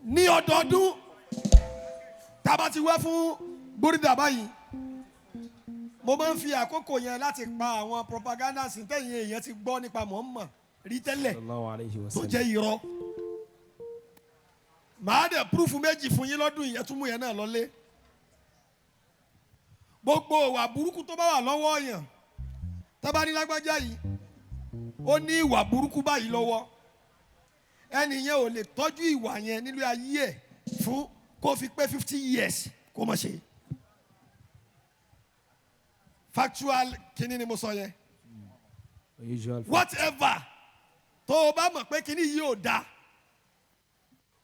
Ní ọdọọdún tá a bá ti wá fún búrídà báyìí, mo máa ń fi àkókò yẹn láti pa àwọn propaganda sí tẹ̀yìn èèyàn ti gbọ́ nípa Muhammad rí tẹ́lẹ̀ Sallallahu alayhi wa tó sallam. jẹ́ irọ́. Màá dẹ̀ proof méjì fún yín lọ́dún yẹn, tún mú yẹn náà lọ́lé. Gbogbo ìwà burúkú tó bá wà lọ́wọ́ yẹn, tábà ní lágbájá yìí ó ní ìwà burúkú báyìí lọ́wọ́, ẹni yẹn ò lè tọ́jú ìwà yẹn nílé ayé ẹ̀ fún kó fi pé 50 years kó má ṣe. Factual kíní ni mo sọ yẹn. Unusual. Whatever tó o bá mọ̀ pé kíní yìí ò da,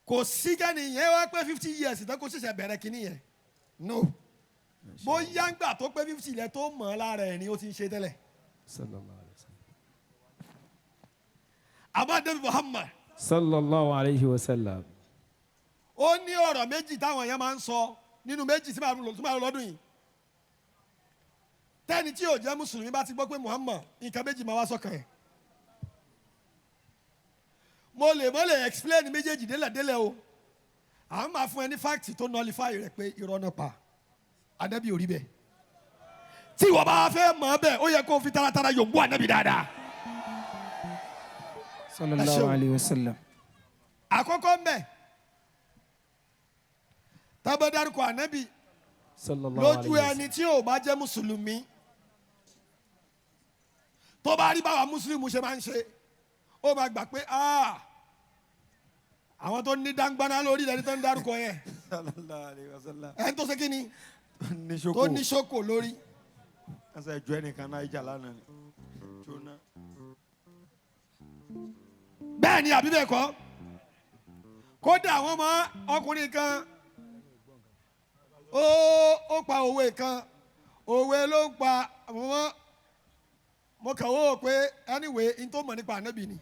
kò sí kẹ́ni yẹn wá pé 50 years tó kó ṣẹ̀ṣẹ̀ bẹ̀rẹ̀ kíní yẹn. No, bóyá ńgbà tó pé 50 yẹn tó mọ̀ ọ́ lára ẹ̀ ni ó ti ń ṣe tẹ́lẹ̀. Sallallahu alayhi wa sallam. Àmọ́ Muhammad, Sallallahu alayhi wa sallam. ó ní ọ̀rọ̀ méjì táwọn èèyàn máa ń sọ nínú méjì tí màá lò tí màá lò lọ́dún yìí. Tẹ́ni tí yóò jẹ́ mùsùlùmí bá ti gbọ́ pé Muhammad, nǹkan méjì máa wá sọ́kàn ẹ̀. Mo lè mọ́ lè explain méjèèjì délẹ̀délẹ̀ o, à ń máa fún ẹ ní fact tó nullify rẹ̀ pé irọ́ náà pa, Ànábì ò rí bẹ́ẹ̀. Tí ìwọ bá fẹ́ mọ̀ bẹ́ẹ̀, ó yẹ kó o fi taratara yòǹbó Ànábì dáadáa. Sallallahu Ẹ ṣeun. alayhi wa sallam. Àkọ́kọ́ mbẹ́, tábà dárúkọ Ànábì Sallallahu lójú alayhi wa ẹni tí ò bá jẹ́ mùsùlùmí, tó bá rí báwa mùsùlùmí ṣe máa ń ṣe, ó máa gbà pé, "Ah, àwọn tó ní dáńgbáná lórí ẹni tó ń dárúkọ yẹn." Sallallahu alayhi wa sallam. Ẹni tó ṣe kí ni? Ní ṣoko. Tó ní ṣókò lórí. Ẹsẹ̀ ìjọ ẹnìkan náà ìjà lánàá ni jóná. Bẹ́ẹ̀ ni àbí bẹ́ẹ̀ kọ́? Kódà àwọn ọmọ ọkùnrin kan, ó pa òwe kan, òwe ló ń pa àwọn. Mo kàn wó pé anyway, n tó mọ̀ nípa Ànábì ni.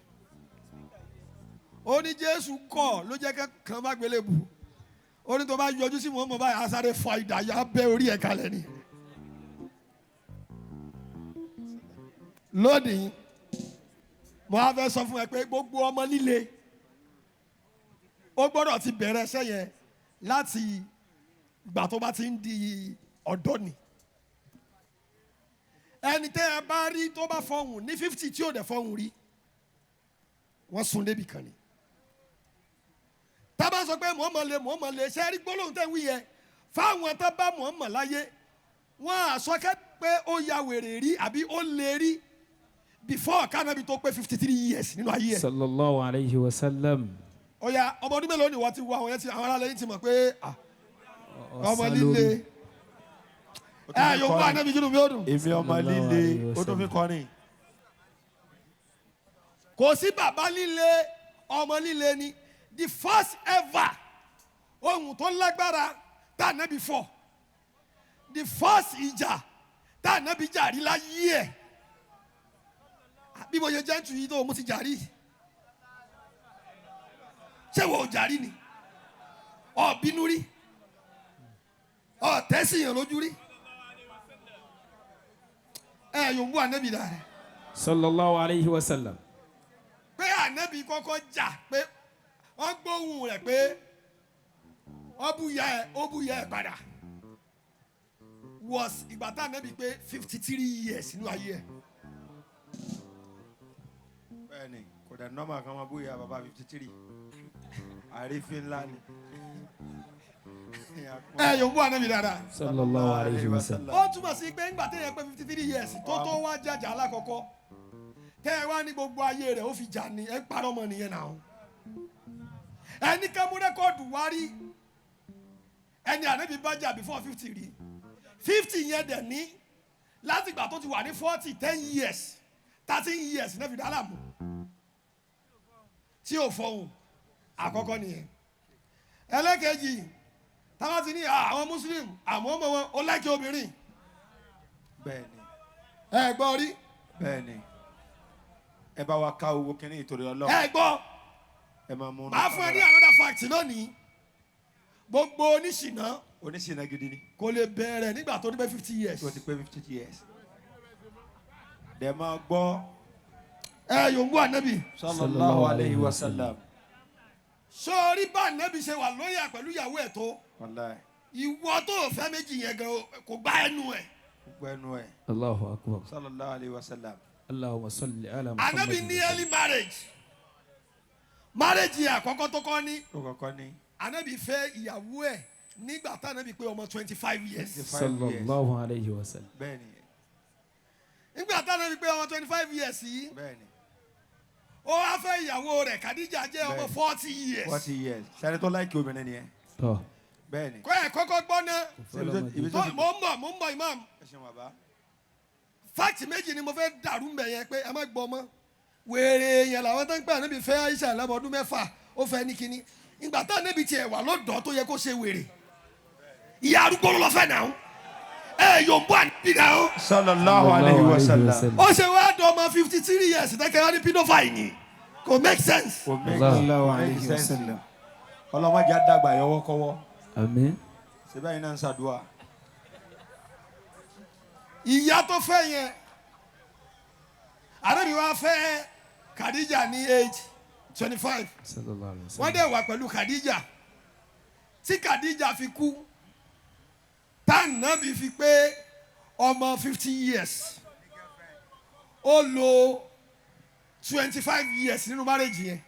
Ó ní Jésù kọ̀ ló jẹ́ kán má gbélé bù. Ó ní tó bá yọjú sí Muhammad báyìí, á sáré fa ìdá yá bẹ́ orí ẹ̀ kalẹ̀ ni. Lónìí, mo á fẹ́ sọ fún ẹ pé gbogbo ọmọ líle, ó gbọ́dọ̀ ti bẹ̀rẹ̀ iṣẹ́ yẹn láti ìgbà tó bá ti ń di ọ̀dọ́ ni. Ẹni tẹ́ ẹ bá rí tó bá fọhùn ní 50 tí ò dẹ̀ fọhùn rí, wọ́n sun débi kan ni. Tá a bá sọ pé Muhammad le, Muhammad le, ṣe é rí gbólóhùn tẹ́ ń wí yẹn fáwọn tó bá Muhammad láyé, wọ́n á sọ kẹ́ pé ó ya wèrè rí àbí ó lè rí before kánábi tó pé 53 years nínú ayé ẹ̀. Sallallahu alayhi wa sallam. Ó yá, ọmọ ọdún mélòó ni wọ́n ti wọ àwọn yẹn ti àwọn aráàlú yìí ti mọ̀ pé, ah, ọmọ Ọ̀sán líle lórí. Ẹ yóò wá Ànábì jùlọ mi ó dùn. Èmi ọmọ Sallallahu líle alayhi wa ó tún fi sallam. kọrin. Kò sí bàbá líle, ọmọ líle ni. The first ever ohun tó lágbára tá Ànábì fọ̀, the first ìjà tá Ànábì jà rí láyé ẹ̀, bí mo ṣe jẹ́ ń tù yí tó mo ti jà rí, ṣé wo ò jà rí ni? Ọ̀ bínú rí, ọ̀ tẹ́síyàn lójú rí, ẹ yóò mú Ànábì dára. Sallallahu alayhi wa sallam. Pé Ànábì kọ́kọ́ jà, pé wọ́n gbóhùn rẹ̀ pé wọ́n bú ya ẹ̀, ó bú ya ẹ̀ padà, was ìgbà tá Ànábì pé 53 years nínú ayé ẹ̀. Bẹ́ẹ̀ni, kò dẹ̀ normal kan máa bóyá bàbá 53, àrífín ńlá ni. Ẹ yóò bú Ànábì dáadáa. Sallallahu alayhi wa sallam. Ó túmọ̀ sí pé ńgbà téèyàn pé 53 years tó wá jàjà alákọ̀ọ́kọ́, tẹ́ ẹ wá ní gbogbo ayé rẹ̀ ó fi jà ní, ẹ ń parọ́ mọ́ nìyẹn náà. Ẹni ká mú record wá rí ẹni Ànábì bá jà before 50 rí. 50 yẹn dẹ̀ ní láti ìgbà tó ti wà ní 40, 10 years, 13 years náà fi dá láàmú tí ò fọhùn. Àkọ́kọ́ nìyẹn. Ẹlẹ́kejì, táwa ti ní àwọn Muslim, àmọ́ ọmọ wọn ó like obìnrin. Bẹ́ẹ̀ni. Ẹ gbọ́ rí? Bẹ́ẹ̀ni, ẹ bá wa ká owó kínní ìtòrí Ọlọ́run. Ẹ gbọ́. Ẹ máa mú. Màá fún ẹ ní another fact lónìí. Gbogbo oníṣìná Oníṣìnà gidi ni. kò lè bẹ̀rẹ̀ nígbà tó ní pé 50 years. Tó ti pé 50 years dẹ̀ máa gbọ́. Ẹ yòǹbó Ànábì. Sallallahu alayhi wa sallam. Sọ́ọ́rí bá ànábì ṣe wà lóyà pẹ̀lú ìyàwó ẹ̀ tó, Wàláì. ìwọ tó o fẹ́ méjì yẹn gan kò gbá ẹnu ẹ̀. Gbogbo ẹnu ẹ̀. Allahu akbar. Sallallahu alayhi wa sallam. Allahumma salli ala Muhammad. Ànábì ní early marriage. Marriage yẹn àkọ́kọ́ tó kọ́ ní, Ó kọ́kọ́ ní ànábì fẹ́ ìyàwó ẹ̀ nígbà tá ànábì pé ọmọ 25 years. 25 years. Sallallahu alayhi wa sallam. Bẹ́ẹ̀ni. Nígbà tá ànábì pé ọmọ 25 years yìí, Bẹ́ẹ̀ni. ó wá fẹ́ ìyàwó rẹ̀ Khadija jẹ́ ọmọ Bẹ́ẹ̀ni. 40 years. 40 years. Sẹ́ni tó like obìnrin nìyẹn. Tọ́. Bẹ́ẹ̀ni. Kọ́ ẹ̀ kọ́kọ́ gbọ́ ná. Ibi tó Tó ti mò ń bọ̀ imam. Ẹ ṣeun bàbá. Fact méjì ni mo fẹ́ dàrú mbẹ̀ yẹn pé ẹ má gbọ́ mọ́. Wèrè yẹn làwọn tó ń pè ànábì fẹ́ Aisha lọ́mọ ọdún 6, ó fẹ́ ní kínní. Ìgbà tá ànábì tiẹ̀ wà lọ́dọ̀ọ́ tó yẹ kó ṣe wèrè, ìyá arúgbó ló lọ fẹ́ náà. Ẹ yóò bọ́ ànábì náà. Sallallahu alayhi wa sallam. Ó ṣe wá dọ̀ ọmọ 53 years tẹ́kẹ́ wá ní pedophile ni, kò make sense. Kò make Sallallahu kò make alayhi wa sense. sallam. Ọlọ́mọdé àdàgbà yọwọ́kọ́wọ́. Àmín. Síbẹ̀ yìí náà ń ṣàdúrà. Ìyá tó fẹ́ yẹn, ànábì wá fẹ́ Khadija ní age 25. Sallallahu alayhi wa Wọ́n sallam. dẹ̀ wà pẹ̀lú Khadija tí Khadija fi kú, tànàbí fi pé ọmọ 50 years. Ó lò 25 years nínú marriage yẹn,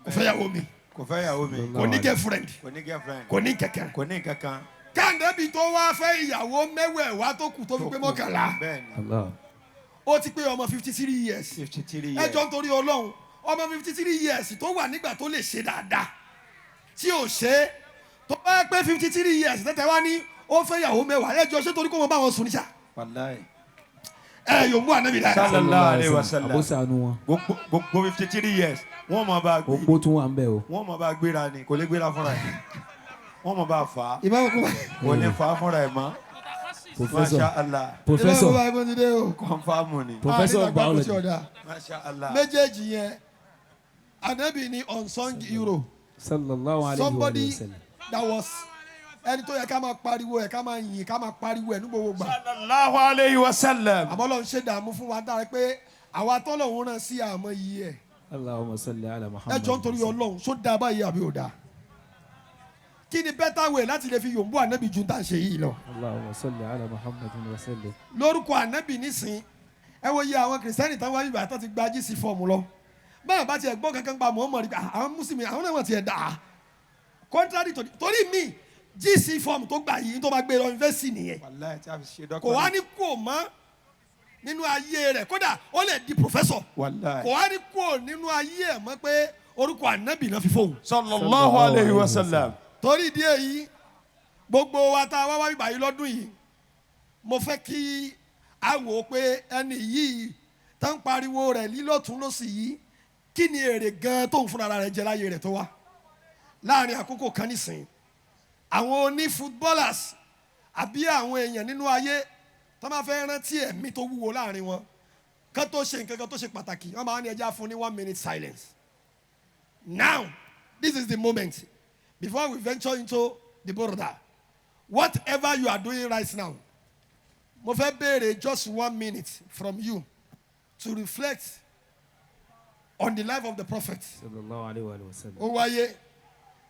kò fẹ́ yàwó mi. Kò fẹ́ yàwó mi. Kò ní girlfriend. Kò ní girlfriend. Kò ní kẹ̀kẹ́. Kò ní kankan. Kànàbí tó wá fẹ́ ìyàwó mẹ́wẹ̀ẹ̀wá tó kù tó fi pé 11, Bẹ́ẹ̀ni. Allah. ó ti pé ọmọ 53 years. 53 years. Ẹ jọ ń torí Ọlọ́run, ọmọ 53 years tó wà nígbà tó lè ṣe dáadáa tí ò ṣe é, tó bá pé 53 years tẹ́tẹ́ wá ní ó fẹ́ ìyàwó 10, ẹ jọ, ṣé torí kó wọn bá wọn sùn níṣà? Wàláì. Ẹ yóò mú ànábì dáadáa. Sallallahu alayhi wa sallam. Àbó sànú wọn. Gbogbo gbogbo 53 years wọ́n mọ̀ bá gbé. Opó tún wà ń bẹ̀ o. Wọ́n mọ̀ bá gbéra ni, kò lè gbéra fúnra ẹ̀. Wọ́n mọ̀ bá fà á. Ìmáàmù kúmọ̀. Kò lè fà á fúnra ẹ̀ mọ́. Professor. Masha Allah. Professor. Ìmáàmù kúmọ̀ ti dé o. Confirm ni. Professor of Ah, nígbà gbàgbọ́ sí biology. ọ̀dà. Masha Allah. Méjèèjì yẹn, ànábì ni unsung hero. Sallallahu alayhi wa Somebody sallam. that was ẹni tó yẹ ká máa pariwo ẹ̀, ká máa yìn, ká máa pariwo ẹ̀ ní gbogbo gbà. Sallallahu alayhi wa sallam. Àmọ́ Ọlọ́run ṣe dààmú fún wa dára pé àwa tọ́lọ́run rán sí àmọ́ yìí ẹ̀. Allahumma salli ala Muhammad. Ẹ jọ ń torí Ọlọ́run, só dáa báyìí àbí ò dáa? Kí ni better way láti lè fi yòǹbó ànábì ju tá à ń ṣe yìí lọ? Allahumma salli ala Muhammad wa sallam. Lórúkọ ànábì nísìn, ẹ wo iye àwọn kìrìsìtẹ́nì táwọn wáyé bàtà ti gba GC form lọ. Báyọ̀ bá tiẹ̀ gbọ́ kankan pa Muhammad rí, àwọn mùsùlùmí àwọn náà wọ́n tiẹ̀ dà á contrary to torí mi GC form tó gbà yìí tó bá gbé lọ yunifásitì nìyẹn. Wàláì, tí a fi ṣe dọ́kítọ̀. Kò wá ní kú ò mọ́ nínú ayé rẹ̀, kódà ó lè di professor. Wàláì. Kò wá ní kú ò nínú ayé ẹ̀ mọ́ pé orúkọ ànábì náà fi fóun. Sallallahu alayhi wa sallam. Torí ìdí èyí, gbogbo wa tá a wá wá bíbá yìí lọ́dún yìí, mo fẹ́ kí a wò ó pé ẹni yìí tá ń pariwo rẹ̀ lílọ́tún lọ́sì yìí, kí ni èrè gan tóun fúnra rẹ̀ jẹ láyé rẹ̀ tó wá láàrin àkókò kan nísìnyí? Àwọn oní footballers àbí àwọn èèyàn nínú ayé tó máa fẹ́ rántí ẹ̀mí tó wúwo láàrin wọn, kán tó ṣe nǹkan kan tó ṣe pàtàkì, wọ́n máa ń ní ẹja fún ní one minute silence. Now, this is the moment before we venture into the border. Whatever you are doing right now, mo fẹ́ béèrè just one minute from you to reflect on the life of the prophet. Sallallahu alayhi wa sallam. Ó wáyé,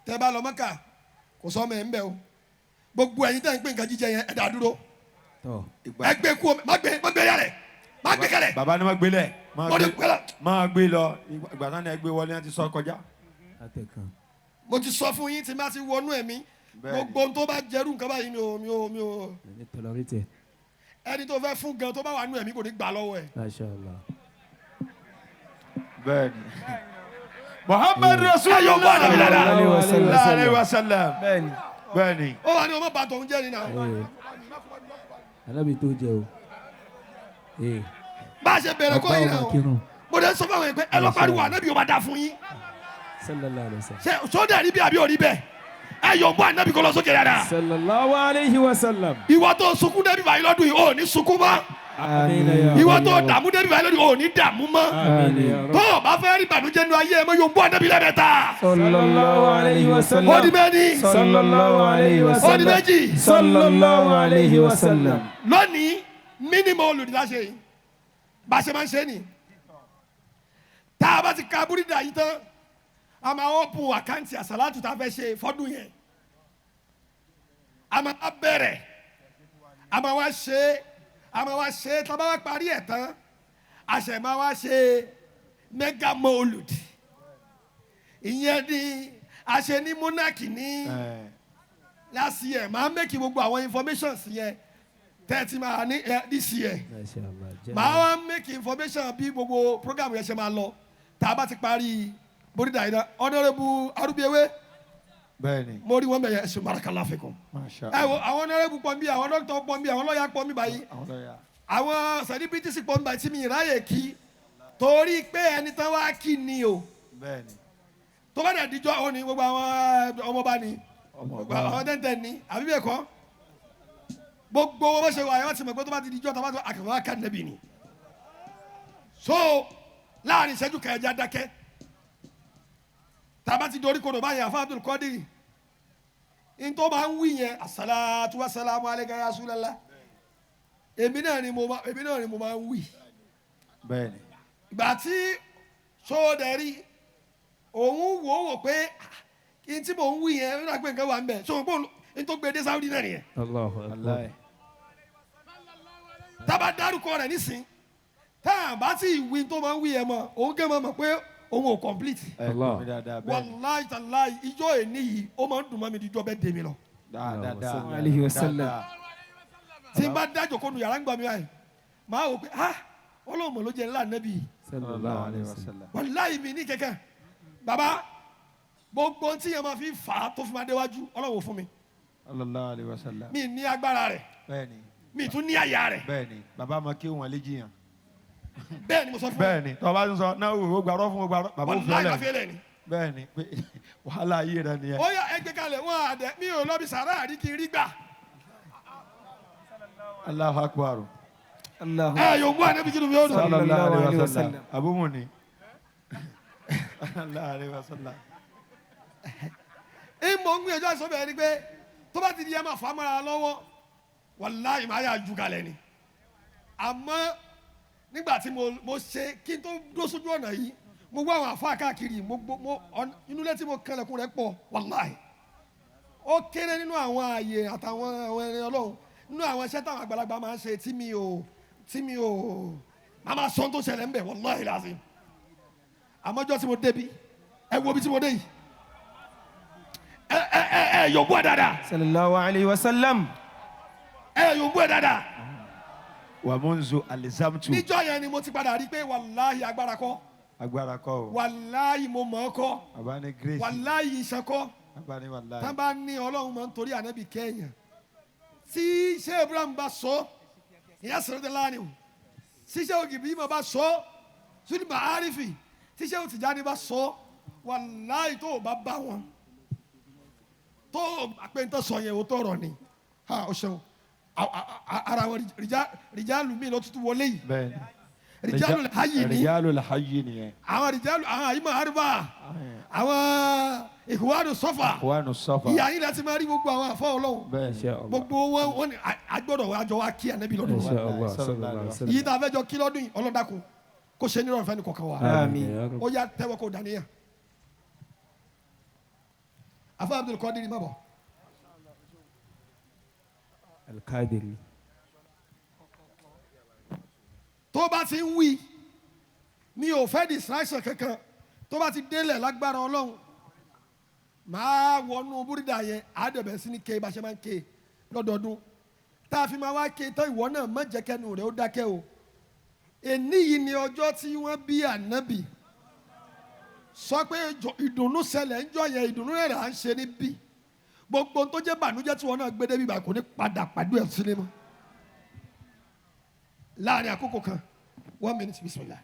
tẹ́ bá lọ Mọ́kà, kò sọ ọmọ ẹ̀ ń bẹ̀ o. Gbogbo ẹ̀yin tẹ́ ń pín nǹkan jíjẹ yẹn, ẹ dá dúró. Tọ́. Ẹ gbé kú omi, má gbé, má gbé yàrá, má gbé kẹlẹ̀. Bàbá ni má gbélẹ̀. Má Mo ní gbé, gbélẹ̀. máa gbé lọ. Ìgbà tán ni ẹ gbé wọlé, ẹ ti sọ kọjá. Látẹ̀kàn. Mo ti sọ fún yín, tí má ti wọnú ẹ̀mí, Bẹ́ẹ̀ni. gbogbo ohun tó bá jẹrú nǹkan báyìí, mi ò Ní tolerate. Ẹni tó fẹ́ fún gan tó bá wà nú ẹ̀mí kò ní gbà lọ́wọ́ ẹ̀. Masha Allah. Bẹ́ẹ̀ni. Muhammad Rasulullah. Alayhi wa sallam. Alayhi wa sallam. Bẹ́ẹ̀ni. Bẹ́ẹ̀ni. Ó wà ní ọmọ bàtọ̀ ń jẹ́ ni náà. Ee. Alábì tó jẹ o. Ee. Bá a ṣe bẹ̀rẹ̀ kọ́ Ọba yìí ọmọ náà, kírun. mo dé sọ fún àwọn yẹn pé ẹ lọ pariwo ànábì, yóò bá dà fún yín. Sallallahu alayhi wa sallam. Ṣe sódà rí bí àbí òrí bẹ́ẹ̀? Ẹ yóò bọ́ ànábì kó lọ sókè dáadáa. Sallallahu alayhi wa sallam. Ìwọ tó sunkún débi báyìí lọ́dún yìí, ò ní sunkún mọ́. Àmín ya Ìwọ Rabbi tó ya Rabbi. dààmú débi báyìí lọ́dún yìí, ò ní dààmú mọ́. Àmín ya Rabbi. Tó o bá fẹ́ rí ìbànújẹ́ nu ayé ẹ mọ́, yóò bọ́ ànábì lẹ́mẹ̀ta. Sallallahu alayhi wa sallam. Ó di méjì. Sallallahu alayhi wa Ó di sallam. méjì. Sallallahu alayhi wa sallam. Lónìí, mínímọ̀ olùdíláṣẹ yìí, bá a ṣe máa ń ṣe ni, tá a bá ti ka búrídà yìí tán, A máa open àkáǹtì àsàlátù tá a fẹ́ ṣe fọ́dún yẹn. A máa bẹ̀rẹ̀, a máa wá ṣe, a máa wá ṣe. Tá a bá wá parí ẹ̀ tán, a ṣẹ̀ máa wá ṣe mega molud. Ìyẹn ni a ṣe ní monarch ní last year. Máa make gbogbo àwọn informations yẹn tẹ́tí máa ní this year. Masha Allah. Màá wá make information bí gbogbo program yẹn ṣe máa lọ tá a bá ti parí bórídà yìí náà. Honourable Arúbíewé, Bẹ́ẹ̀ni. mo rí wọn bẹ̀yẹ ẹ̀sùn barakallahu fikum. Masha Ẹ wo, àwọn honourable pọ̀ nbí, àwọn doctor pọ̀ nbí, àwọn lọ́ọ̀yà pọ̀ nbí báyìí, Àwọn lọ́yà. àwọn celebrities pọ̀ nbí báyìí tí mi ráyè kí, torí pé ẹni tán wá kí ni o. Bẹ́ẹ̀ni. Tó bá dẹ̀ díjọ́ ó ní gbogbo àwọn ọmọọba ni, Ọmọ gbogbo àwọn tẹ́ntẹ́n ni, àbí bẹ́ẹ̀ kọ́? Gbogbo wọn bó ṣe wà yẹn, wọ́n ti mọ̀ pé tó bá ti díjọ́ tó bá ti àkànwá wá ká nẹ́bì ni. So láàrin ìṣẹ́jú kan, ẹja dákẹ́. Tá a bá ti dorí kodò báyìí, àfa Abdul Qadir n tó máa ń wí yẹn, asalaatu wasalaamu alayka ya rasulallah, èmi náà ni mo máa ń wí. Bẹ́ẹ̀ni. Ìgbà tí sóòdẹ̀rí òun wò ó wò pé, ah, kí n tí mò ń wí yẹn ó dà pé nǹkan wà ń bẹ̀ so pé n tó gbé dé Saudi náà nìyẹn. Allahu akbar. Wàláì. Tá a bá dárúkọ rẹ̀ nísìn, tá a bá tí ìwí tó máa ń wí yẹn mọ́, òun gẹ́ máa mọ̀ pé òun ò complete. Ẹ Allah. kò mí dáadáa, bẹ́ẹ̀ni. Wàláì tàláì, ijó èní yìí, ó máa ń dùn mọ́ mi ju ijó bẹ́ẹ̀ dé mi lọ. Dáadáa. Alayhi wa sallam. Dáadáa. Tí n bá dájò kó nu yàrá ń gbà mí báyìí, máa wò pé, ah, ọlọ́mọ ló jẹ́ ńlá nẹ́bí yìí. Sallallahu alayhi wa sallam. Wàláì, mi ní kẹ̀kẹ́ baba, gbogbo tí yẹn máa fi fà á tó fi máa déwájú, Ọlọ́run fún mi. Sallallahu alayhi wa sallam. Mi ní agbára rẹ̀. Bẹ́ẹ̀ni. Mi tún ní àyà rẹ̀. Bẹ́ẹ̀ni, bàbá máa kí wọn lé jiyàn. Bẹ́ẹ̀ ni mo sọ fún. Bẹ́ẹ̀ni, tó bá ń sọ náà wò ó gbàrọ́ fún gbàrọ́ bàbá ò fi Wàláì, máa fi ọlẹ̀. ẹlẹ́ ni. Bẹ́ẹ̀ni, pé wàhálà ayé rẹ nìyẹn. Ó yà ẹgbẹ́ kalẹ̀ wọn àdẹ mi ò lọ bí sàrà àrí kí n rí gbà. Allahu akbar. Allahu. Ẹ yóò mú ànábi kí ni mi yóò dùn. Sallallahu alayhi wa sallam. sallam. Abu muni. Sallallahu alayhi wa sallam. Ìmọ̀ ń gbìyànjú àìsàn bẹ̀rẹ̀ ni pé tó bá ti di ẹ máa fà á mọ́ra lọ́wọ́, wàláì, máa yà ju kalẹ̀ ni. Àmọ́ nígbà tí mo ṣe kí n tó dó sójú ọ̀nà yìí, mo wá àwọn àfa káàkiri, mo gbó mo inú ilé tí mo kanlẹ̀kùn rẹ̀ pọ̀. Wàláì, ó kéré nínú àwọn ààyè àtàwọn àwọn ẹni Ọlọ́run, nínú àwọn iṣẹ́ táwọn àgbàlagbà máa ń ṣe tí mi ò máa sọ tó ṣẹlẹ̀ ń bẹ̀. Wàláì lásìm, àmọ́jọ́ tí mo débi, ẹ wo ibi tí mo dé yìí, ẹ ẹ ẹ ẹ yòókù ẹ dáadáa. Sallallahu alayhi wa sallam. Ẹ yòókù ẹ dáadáa. Wa munzu alizamtu. Níjọ́ yẹn ni mo ti padà rí pé wàláhì, agbára kọ́. Agbára kọ́ o. Wàláhì, mo mọ̀ ọ́ kọ́. Bàbá ní grace. Wàláhì, iṣẹ́ kọ́. Bàbá ní wàláhì. Tá bá ní Ọlọ́run máa ń torí ànábì kẹ́yìn, tí ṣé Ibrahim bá sọ ìyá sọ̀rọ̀ láàrin o, tí ṣé ògìbí ma bá sọ sínú màárìfì, tí ṣé òtìjáni bá sọ, wàláhì, tó o bá bá wọn tó o bá pé n tó sọ yẹn, o tọrọ ni ha. O ṣeun. Ara wọn rìjálù mi ló tuntun wọlé yìí. Bẹ́ẹ̀ni. Rìjálù hayyi ni. Rìjálù hayyi nìyẹn. Àwọn rìjálù, àwọn àyìnbó àrùbá, àwọn ìhùwàdù sọfà. Wàánu sọfà. Ìyá yín láti máa rí gbogbo àwọn àfọ Ọlọ́run. Bẹ́ẹ̀ni. Masha Allah. Gbogbo wọn, wọn ni agbọ́dọ̀ wa jọ wa kí ànábì lọ́dún Masha wa. Allah. Sallallahu alayhi wa sallam. Yìí tá a fẹ́ jọ kí lọ́dún yìí, ọlọ́dàkùn kó ṣe nírọ̀rùn fẹ́ni kọ̀ọ̀kan wa. Àmín. Ya Rabb. Ó yá, tẹ́wọ́ kó dàníyàn. Afa Abdul Qadir, má bọ̀. Al-Qadiri. Tó bá ti ń wí, mi ò fẹ́ distraction kankan. Tó bá ti délẹ̀, lágbára Ọlọ́run, máa wọnú búrídà yẹn, àádọ́bẹ̀ sí ní ké bá ṣe máa ń ké lọ́dọọdún tá a fi máa wá ké tán. Ìwọ náà má jẹ́ kẹ́nu rẹ̀ ó dákẹ́ o. Èní yìí ni ọjọ́ tí wọ́n bí ànábì. Sọ pé ìdùnnú ṣẹlẹ̀ ń jọ yẹn, ìdùnnú rẹ̀ là ń ṣe níbí. Gbogbo ohun tó jẹ́ bànújẹ́ tí wọn náà gbé débi báyìí kò ní padà pàdé ẹ̀ sílé mọ́ láàrin àkókò kan. One minute, bismillah.